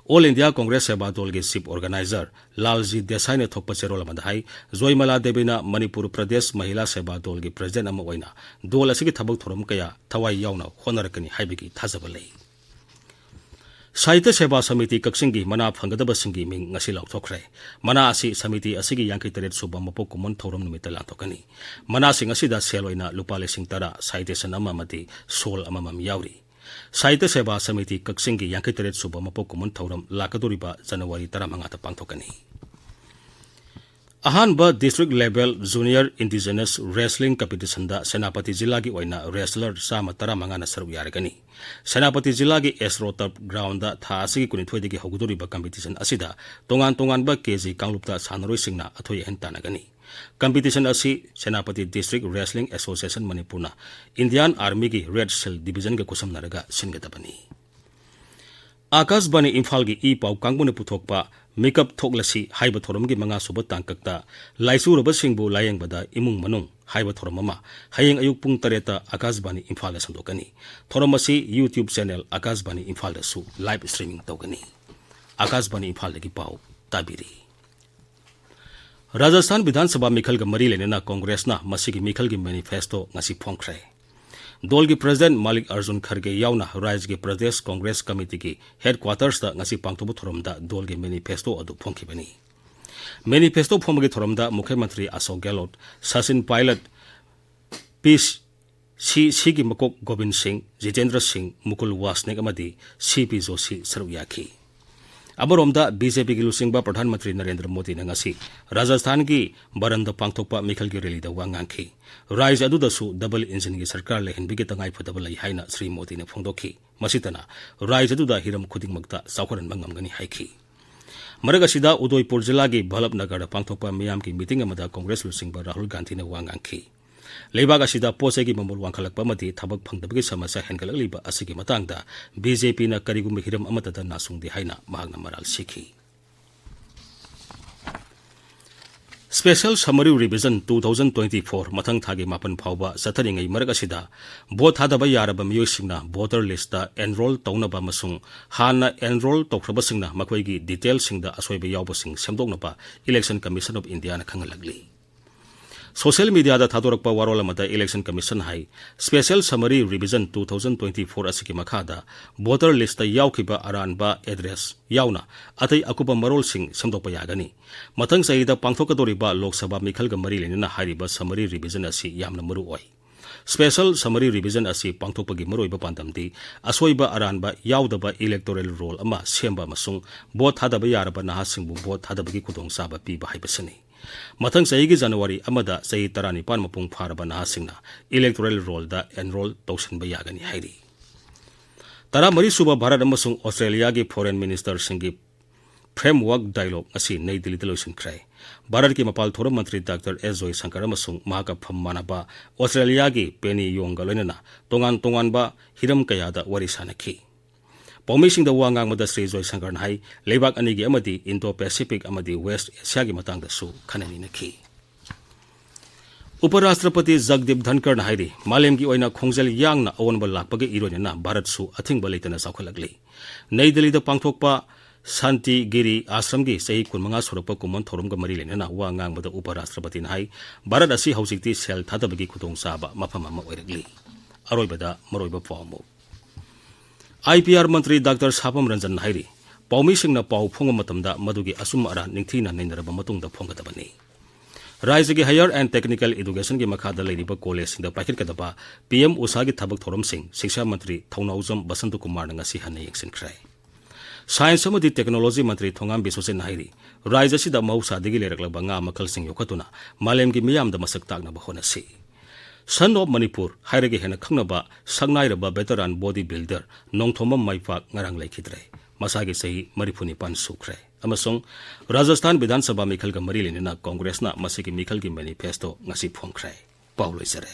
All India Congress ꯁꯦꯕꯥ ꯗꯣꯜꯒꯤ chief organizer ꯂꯥꯜꯖꯤ ꯗꯦꯁꯥꯏꯅ ꯊꯣꯛꯄ ꯆꯦꯔꯣꯜ ꯑꯃꯗ ꯍꯥꯏ, ꯖꯣꯏꯃꯂꯥ ꯗꯦꯕꯤꯅ ꯃꯅꯤꯄꯨꯔ ꯄ꯭ꯔꯗꯦꯁ ꯃꯍꯤꯂꯥ ꯁꯦꯕꯥ ꯗꯣꯜꯒꯤ president ꯑꯃ ꯑꯣꯏꯅ ꯗꯣꯜ ꯑꯁꯤꯒꯤ ꯊꯕꯛ ꯊꯧꯔꯝ ꯀꯌꯥ ꯊꯋꯥꯏ ꯌꯥꯎꯅ ꯍꯣꯠꯅꯔꯛꯀꯅꯤ ꯍꯥꯏꯕꯒꯤ ꯊꯥꯖꯕ ꯂꯩ꯫ ꯁꯥꯍꯤꯇ꯭ꯌ ꯁꯦꯕꯥ ꯁꯃꯤꯇꯤ ꯀꯛꯆꯤꯡꯒꯤ ꯃꯅꯥ ꯐꯪꯒꯗꯕꯁꯤꯡꯒꯤ ꯃꯤꯡ ꯉꯁꯤ ꯂꯥꯎꯊꯣꯛꯈ꯭ꯔꯦ꯫ ꯃꯅꯥ ꯑꯁꯤ ꯁꯃꯤꯇꯤ ꯑꯁꯤꯒꯤ ꯌꯥꯡꯈꯩ ꯇꯔꯦꯠ ꯁꯨꯕ ꯃꯄꯣꯛ ꯀꯨꯝꯑꯣꯟ ꯊꯧꯔꯝ ꯅꯨꯃꯤꯠꯇ ꯂꯥꯟꯊꯣꯛꯀꯅꯤ꯫ ꯃꯅꯥꯁꯤꯡ ꯑꯁꯤꯗ ꯁꯦꯜ ꯑꯣꯏꯅ ꯂꯨꯄꯥ ꯂꯤꯁꯤꯡ ꯇꯔꯥ, citation ꯑꯃ ꯑꯃꯗꯤ ꯁꯣꯜ ꯑꯃꯃꯝ ꯌꯥꯎꯔꯤ꯫ ꯁꯥꯍꯤꯇ꯭ꯌ ꯁꯦꯕꯥ ꯁꯃꯤꯇꯤ ꯀꯛꯆꯤꯡꯒꯤ ꯌꯥꯡꯈꯩ ꯇꯔꯦꯠ ꯁꯨꯕ ꯃꯄꯣꯛ ꯀꯨꯝꯑꯣꯟ ꯊꯧꯔꯝ ꯂꯥꯛꯀꯗꯧꯔꯤꯕ ꯖꯅꯋꯥꯔꯤ ꯇꯔꯥꯃꯉꯥꯗ ꯄꯥꯡꯊꯣꯛꯀꯅꯤ꯫ ꯑꯍꯥꯟꯕ district level junior indigenous wrestling competition ꯗ ꯁꯦꯅꯥꯄꯇꯤ ꯖꯤꯂꯥꯒꯤ ꯑꯣꯏꯅ wrestler ꯆꯥꯝꯃ ꯇꯔꯥꯃꯉꯥꯅ ꯁꯔꯨꯛ ꯌꯥꯔꯒꯅꯤ꯫ ꯁꯦꯅꯥꯄꯇꯤ ꯖꯤꯂꯥꯒꯤ ꯑꯦꯁ꯭ꯔꯣ turf ground ꯗ ꯊꯥ ꯑꯁꯤꯒꯤ ꯀꯨꯟꯅꯤꯊꯣꯏꯗꯒꯤ ꯍꯧꯒꯗꯧꯔꯤꯕ competition ꯑꯁꯤꯗ ꯇꯣꯉꯥꯟ ꯇꯣꯉꯥꯟꯕ ꯀꯦ ꯖꯤ ꯀꯥꯡꯂꯨꯞꯇ ꯁꯥꯟꯅꯔꯣꯏꯁꯤꯡꯅ ꯑꯊꯣꯏ ꯑꯍꯦꯟ ꯇꯥꯟꯅꯒꯅꯤ꯫ Competition ꯑꯁꯤ ꯁꯦꯅꯥꯄꯇꯤ District Wrestling Association ꯃꯅꯤꯄꯨꯔꯅ Indian Army ꯒꯤ Red Shield Division ꯒ ꯈꯨꯠꯁꯝꯅꯔꯒ ꯁꯤꯟꯒꯗꯕꯅꯤ꯫ ꯑꯥꯀꯥꯁꯕꯥꯅꯤ ꯏꯝꯐꯥꯜꯒꯤ ꯏ ꯄꯥꯎ ꯀꯥꯡꯕꯨꯅ ꯄꯨꯊꯣꯛꯄ ꯃꯤꯀꯞ ꯊꯣꯛꯂꯁꯤ ꯍꯥꯏꯕ ꯊꯧꯔꯝꯒꯤ ꯃꯉꯥꯁꯨꯕ ꯇꯥꯡꯀꯛꯇ ꯂꯥꯏꯆꯨꯔꯕꯁꯤꯡꯕꯨ ꯂꯥꯌꯦꯡꯕꯗ ꯏꯃꯨꯡ ꯃꯅꯨꯡ ꯍꯥꯏꯕ ꯊꯧꯔꯝ ꯑꯃ ꯍꯌꯦꯡ ꯑꯌꯨꯛ ꯄꯨꯡ ꯇꯔꯦꯠꯇ ꯑꯥꯀꯥꯁꯕꯥꯅꯤ ꯏꯝꯐꯥꯜꯗ ꯁꯟꯗꯣꯛꯀꯅꯤ꯫ ꯊꯧꯔꯝ ꯑꯁꯤ YouTube channel ꯑꯥꯀꯥꯁꯕꯥꯅꯤ ꯏꯝꯐꯥꯜꯗꯁꯨ live streaming ꯇꯧꯒꯅꯤ꯫ ꯑꯥꯀꯥꯁꯕꯥꯅꯤ ꯏꯝꯐꯥꯜꯗꯒꯤ ꯄꯥꯎ ꯇꯥꯕꯤꯔꯤ꯫ ꯔꯥꯖꯁꯊꯥꯟ ꯕꯤꯙꯥꯟ ꯁꯚꯥ ꯃꯤꯈꯜꯒ ꯃꯔꯤ ꯂꯩꯅꯅ ꯀꯣꯡꯒ꯭ꯔꯦꯁꯅ ꯃꯁꯤꯒꯤ ꯃꯤꯈꯜꯒꯤ manifesto ꯉꯁꯤ ꯐꯣꯡꯈ꯭ꯔꯦ꯫ ꯗꯣꯜꯒꯤ president ꯃꯥꯂꯤꯛ ꯑꯔꯖꯨꯟ ꯈꯔꯒꯦ ꯌꯥꯎꯅ ꯔꯥꯖ꯭ꯌꯒꯤ ꯄ꯭ꯔꯗꯦꯁ ꯀꯣꯡꯒ꯭ꯔꯦꯁ ꯀꯃꯤꯇꯤꯒꯤ headquarters ꯗ ꯉꯁꯤ ꯄꯥꯡꯊꯣꯛꯄ ꯊꯧꯔꯝꯗ ꯗꯣꯜꯒꯤ manifesto ꯑꯗꯨ ꯐꯣꯡꯈꯤꯕꯅꯤ꯫ Manifesto ꯐꯣꯡꯕꯒꯤ ꯊꯧꯔꯝꯗ ꯃꯨꯈ꯭ꯌ ꯃꯟꯇ꯭ꯔꯤ ꯑꯁꯣꯛ ꯒꯦꯍꯂꯣꯠ, ꯁꯆꯤꯟ ꯄꯥꯏꯂꯠ, ꯄꯤ ꯁꯤ ꯁꯤꯒꯤ ꯃꯀꯣꯛ ꯒꯣꯕꯤꯟ ꯁꯤꯡ, ꯖꯤꯇꯦꯟꯗ꯭ꯔ ꯁꯤꯡ, ꯃꯨꯀꯨꯜ ꯋꯥꯁꯅꯤꯛ ꯑꯃꯗꯤ ꯁꯤ ꯄꯤ ꯖꯣꯁꯤ ꯁꯔꯨꯛ ꯌꯥꯈꯤ꯫ ꯑꯃꯔꯣꯝꯗ, ꯕꯤ ꯖꯦ ꯄꯤꯒꯤ ꯂꯨꯆꯤꯡꯕ ꯄ꯭ꯔꯙꯥꯟ ꯃꯟꯇ꯭ꯔꯤ ꯅꯔꯦꯟꯗ꯭ꯔ ꯃꯣꯗꯤꯅ ꯉꯁꯤ ꯔꯥꯖꯁꯊꯥꯟꯒꯤ ꯕꯔꯟꯗ ꯄꯥꯡꯊꯣꯛꯄ ꯃꯤꯈꯜꯒꯤ rally ꯗ ꯋꯥ ꯉꯥꯡꯈꯤ꯫ ꯔꯥꯖ꯭ꯌ ꯑꯗꯨꯗꯁꯨ double engine ꯒꯤ ꯁꯔꯀꯥꯔ ꯂꯩꯍꯟꯕꯒꯤ ꯇꯉꯥꯏꯐꯗꯕ ꯂꯩ ꯍꯥꯏꯅ ꯁ꯭ꯔꯤ ꯃꯣꯗꯤꯅ ꯐꯣꯡꯗꯣꯛꯈꯤ꯫ ꯃꯁꯤꯇꯅ, ꯔꯥꯖ꯭ꯌ ꯑꯗꯨꯗ ꯍꯤꯔꯝ ꯈꯨꯗꯤꯡꯃꯛꯇ ꯆꯥꯎꯈꯠꯍꯟꯕ ꯉꯝꯒꯅꯤ ꯍꯥꯏꯈꯤ꯫ ꯃꯔꯛ ꯑꯁꯤꯗ ꯎꯗꯣꯏꯄꯨꯔ ꯖꯤꯂꯥꯒꯤ ꯚꯂꯞ ꯅꯒꯔꯗ ꯄꯥꯡꯊꯣꯛꯄ ꯃꯤꯌꯥꯝꯒꯤ ꯃꯤꯇꯤꯡ ꯑꯃꯗ ꯀꯣꯡꯒ꯭ꯔꯦꯁ ꯂꯨꯆꯤꯡꯕ ꯔꯥꯍꯨꯜ ꯒꯥꯟꯙꯤꯅ ꯋꯥ ꯉꯥꯡꯈꯤ꯫ ꯂꯩꯕꯥꯛ ꯑꯁꯤꯗ ꯄꯣꯠ ꯆꯩꯒꯤ ꯃꯃꯜ ꯋꯥꯡꯈꯠꯂꯛꯄ ꯑꯃꯗꯤ ꯊꯕꯛ ꯐꯪꯗꯕꯒꯤ ꯁꯃꯁ꯭ꯌꯥ ꯍꯦꯟꯒꯠꯂꯛꯂꯤꯕ ꯑꯁꯤꯒꯤ ꯃꯇꯥꯡꯗ ꯕꯤ ꯖꯦ ꯄꯤꯅ ꯀꯔꯤꯒꯨꯝꯕ ꯍꯤꯔꯝ ꯑꯃꯠꯇꯗ ꯅꯥꯆꯨꯡꯗꯦ ꯍꯥꯏꯅ ꯃꯍꯥꯛꯅ ꯃꯔꯥꯜ ꯁꯤꯈꯤ꯫ Special Summary Revision two thousand twenty-four ꯃꯊꯪ ꯊꯥꯒꯤ ꯃꯥꯄꯟ ꯐꯥꯎꯕ ꯆꯠꯊꯔꯤꯉꯩ ꯃꯔꯛ ꯑꯁꯤꯗ ꯚꯣꯠ ꯊꯥꯗꯕ ꯌꯥꯔꯕ ꯃꯤꯑꯣꯏꯁꯤꯡꯅ ꯚꯣꯇꯔ ꯂꯤꯁꯇ ꯑꯦꯟꯔꯣꯜ ꯇꯧꯅꯕ ꯑꯃꯁꯨꯡ ꯍꯥꯟꯅ ꯑꯦꯟꯔꯣꯜ ꯇꯧꯈ꯭ꯔꯕꯁꯤꯡꯅ ꯃꯈꯣꯏꯒꯤ ꯗꯤꯇꯦꯜꯁꯤꯡꯗ ꯑꯁꯣꯏꯕ ꯌꯥꯎꯕꯁꯤꯡ ꯁꯦꯝꯗꯣꯛꯅꯕ Election Commission of Indiaꯅ ꯈꯪꯍꯜꯂꯛꯂꯤ꯫ ꯁꯣꯁꯤꯌꯦꯜ ꯃꯤꯗꯤꯌꯥꯗ ꯊꯥꯗꯣꯔꯛꯄ ꯋꯥꯔꯣꯜ ꯑꯃꯗ Election Commission ꯍꯥꯏ, Special Summary Revision two thousand twenty-four ꯑꯁꯤꯒꯤ ꯃꯈꯥꯗ ꯚꯣꯇꯔ ꯂꯤꯁꯇ ꯌꯥꯎꯈꯤꯕ ꯑꯔꯥꯟꯕ ꯑꯦꯗ꯭ꯔꯦꯁ ꯌꯥꯎꯅ ꯑꯇꯩ ꯑꯀꯨꯞꯄ ꯃꯔꯣꯜꯁꯤꯡ ꯁꯦꯝꯗꯣꯛꯄ ꯌꯥꯒꯅꯤ꯫ ꯃꯊꯪ ꯆꯍꯤꯗ ꯄꯥꯡꯊꯣꯛꯀꯗꯧꯔꯤꯕ ꯂꯣꯛ ꯁꯚꯥ ꯃꯤꯈꯜꯒ ꯃꯔꯤ ꯂꯩꯅꯅ ꯍꯥꯏꯔꯤꯕ summary revision ꯑꯁꯤ ꯌꯥꯝꯅ ꯃꯔꯨ ꯑꯣꯏ꯫ Special Summary Revision ꯑꯁꯤ ꯄꯥꯡꯊꯣꯛꯄꯒꯤ ꯃꯔꯨꯑꯣꯏꯕ ꯄꯥꯟꯗꯝꯗꯤ ꯑꯁꯣꯏꯕ ꯑꯔꯥꯟꯕ ꯌꯥꯎꯗꯕ electoral roll ꯑꯃ ꯁꯦꯝꯕ ꯑꯃꯁꯨꯡ ꯚꯣꯠ ꯊꯥꯗꯕ ꯌꯥꯔꯕ ꯅꯍꯥꯁꯤꯡꯕꯨ ꯚꯣꯠ ꯊꯥꯗꯕꯒꯤ ꯈꯨꯗꯣꯡꯆꯥꯕ ꯄꯤꯕ ꯍꯥꯏꯕꯁꯤꯅꯤ꯫ ꯃꯊꯪ ꯆꯍꯤꯒꯤ ꯖꯅꯋꯥꯔꯤ ꯑꯃꯗ ꯆꯍꯤ ꯇꯔꯥꯅꯤꯄꯥꯟ ꯃꯄꯨꯡ ꯐꯥꯔꯕ ꯅꯍꯥꯁꯤꯡꯅ electoral rollꯗ enroll ꯇꯧꯁꯤꯟꯕ ꯌꯥꯒꯅꯤ ꯍꯥꯏꯔꯤ꯫ ꯇꯔꯥꯃꯔꯤ ꯁꯨꯕ ꯚꯥꯔꯠ ꯑꯃꯁꯨꯡ ꯑꯣꯁꯇ꯭ꯔꯦꯂꯤꯌꯥꯒꯤ foreign ministerꯁꯤꯡꯒꯤ framework dialogue ꯑꯁꯤ ꯅꯩ ꯗꯤꯜꯂꯤꯗ ꯂꯣꯏꯁꯤꯟꯈ꯭ꯔꯦ꯫ ꯚꯥꯔꯠꯀꯤ ꯃꯄꯥꯜ ꯊꯧꯔꯝ ꯃꯟꯇ꯭ꯔꯤ ꯗꯥꯛꯇꯔ ꯑꯦꯁ ꯖꯣꯏꯁꯪꯀꯔ ꯑꯃꯁꯨꯡ ꯃꯍꯥꯛꯀ ꯐꯝ ꯃꯥꯟꯅꯕ ꯑꯣꯁꯇ꯭ꯔꯦꯂꯤꯌꯥꯒꯤ ꯄꯦꯅꯤ ꯌꯣꯡꯒ ꯂꯣꯏꯅꯅ ꯇꯣꯉꯥꯟ ꯇꯣꯉꯥꯟꯕ ꯍꯤꯔꯝ ꯀꯌꯥꯗ ꯋꯥꯔꯤ ꯁꯥꯅꯈꯤ꯫ ꯄꯥꯎꯃꯤꯁꯤꯡꯗ ꯋꯥ ꯉꯥꯡꯕꯗ ꯁ꯭ꯔꯤ ꯖꯣꯏꯁꯪꯀꯔꯅ ꯍꯥꯏ, ꯂꯩꯕꯥꯛ ꯑꯅꯤꯒꯤ ꯑꯃꯗꯤ Indo-Pacific ꯑꯃꯗꯤ West Asiaꯒꯤ ꯃꯇꯥꯡꯗꯁꯨ ꯈꯟꯅ ꯅꯩꯅꯈꯤ꯫ ꯎꯄ ꯔꯥꯁꯇ꯭ꯔꯄꯇꯤ ꯖꯒꯗꯤꯞ ꯙꯟꯀꯔꯅ ꯍꯥꯏꯔꯤ, ꯃꯥꯂꯦꯝꯒꯤ ꯑꯣꯏꯅ ꯈꯣꯡꯖꯦꯜ ꯌꯥꯡꯅ ꯑꯑꯣꯟꯕ ꯂꯥꯛꯄꯒꯤ ꯏꯔꯣꯏꯅꯅ ꯚꯥꯔꯠꯁꯨ ꯑꯊꯤꯡꯕ ꯂꯩꯇꯅ ꯆꯥꯎꯈꯠꯂꯛꯂꯤ꯫ ꯅꯩ ꯗꯤꯜꯂꯤꯗ ꯄꯥꯡꯊꯣꯛꯄ ꯁꯥꯟꯇꯤꯒꯤꯔꯤ ꯑꯥꯁ꯭ꯔꯝꯒꯤ ꯆꯍꯤ ꯀꯨꯟꯃꯉꯥ ꯁꯨꯔꯛꯄ ꯀꯨꯝꯑꯣꯟ ꯊꯧꯔꯝꯒ ꯃꯔꯤ ꯂꯩꯅꯅ ꯋꯥ ꯉꯥꯡꯕꯗ ꯎꯄ ꯔꯥꯁꯇ꯭ꯔꯄꯇꯤꯅ ꯍꯥꯏ, ꯚꯥꯔꯠ ꯑꯁꯤ ꯍꯧꯖꯤꯛꯇꯤ ꯁꯦꯜ ꯊꯥꯗꯕꯒꯤ ꯈꯨꯗꯣꯡꯆꯥꯕ ꯃꯐꯝ ꯑꯃ ꯑꯣꯏꯔꯛꯂꯤ꯫ ꯑꯔꯣꯏꯕꯗ ꯃꯔꯨꯑꯣꯏꯕ ꯄꯥꯎ ꯑꯃꯨꯛ꯫ I P R Mantri doctor ꯁꯥꯄꯝ ꯔꯟꯖꯟꯅ ꯍꯥꯏꯔꯤ, ꯄꯥꯎꯃꯤꯁꯤꯡꯅ ꯄꯥꯎ ꯐꯣꯡꯕ ꯃꯇꯝꯗ ꯃꯗꯨꯒꯤ ꯑꯆꯨꯝ ꯑꯔꯥꯟ ꯅꯤꯡꯊꯤꯅ ꯅꯩꯅꯔꯕ ꯃꯇꯨꯡꯗ ꯐꯣꯡꯒꯗꯕꯅꯤ꯫ ꯔꯥꯖ꯭ꯌꯒꯤ Higher and Technical Educationꯒꯤ ꯃꯈꯥꯗ ꯂꯩꯔꯤꯕ ꯀꯣꯂꯦꯖꯁꯤꯡꯗ ꯄꯥꯏꯈꯠꯀꯗꯕ ꯄꯤ ꯑꯦꯝ ꯎꯁꯥꯒꯤ ꯊꯕꯛ ꯊꯧꯔꯝꯁꯤꯡ ꯁꯤꯛꯁꯥ ꯃꯟꯇ꯭ꯔꯤ ꯊꯧꯅꯥꯎꯖꯝ ꯕꯁꯟꯇ ꯀꯨꯃꯥꯔꯅ ꯉꯁꯤ ꯍꯟꯅ ꯌꯦꯡꯁꯤꯟꯈ꯭ꯔꯦ꯫ ꯁꯥꯏꯟꯁ ꯑꯃꯗꯤ ꯇꯦꯛꯅꯣꯂꯣꯖꯤ ꯃꯟꯇ꯭ꯔꯤ ꯊꯣꯉꯥꯝ ꯕꯤꯁ꯭ꯋꯖꯤꯠꯅ ꯍꯥꯏꯔꯤ, ꯔꯥꯖ꯭ꯌ ꯑꯁꯤꯗ ꯃꯍꯧꯁꯥꯗꯒꯤ ꯂꯩꯔꯛꯂꯕ ꯉꯥ ꯃꯈꯜꯁꯤꯡ ꯌꯣꯛꯈꯠꯇꯨꯅ ꯃꯥꯂꯦꯝꯒꯤ ꯃꯤꯌꯥꯝꯗ ꯃꯁꯛ ꯇꯥꯛꯅꯕ ꯍꯣꯠꯅꯁꯤ꯫ Son of Manipur ꯍꯥꯏꯔꯒ ꯍꯦꯟꯅ ꯈꯪꯅꯕ ꯁꯛꯅꯥꯏꯔꯕ veteran body builder ꯅꯣꯡꯊꯣꯝꯕꯝ ꯃꯥꯏꯄꯥꯛ ꯉꯔꯥꯡ ꯂꯩꯈꯤꯗ꯭ꯔꯦ꯫ ꯃꯁꯥꯒꯤ ꯆꯍꯤ ꯃꯔꯤꯐꯨ ꯅꯤꯄꯥꯟ ꯁꯨꯈ꯭ꯔꯦ꯫ ꯑꯃꯁꯨꯡ ꯔꯥꯖꯁꯊꯥꯟ ꯕꯤꯙꯥꯟ ꯁꯚꯥ ꯃꯤꯈꯜꯒ ꯃꯔꯤ ꯂꯩꯅꯅ ꯀꯣꯡꯒ꯭ꯔꯦꯁꯅ ꯃꯁꯤꯒꯤ ꯃꯤꯈꯜꯒꯤ ꯃꯦꯅꯤꯐꯦꯁꯇꯣ ꯉꯁꯤ ꯐꯣꯡꯈ꯭ꯔꯦ꯫ ꯄꯥꯎ ꯂꯣꯏꯖꯔꯦ꯫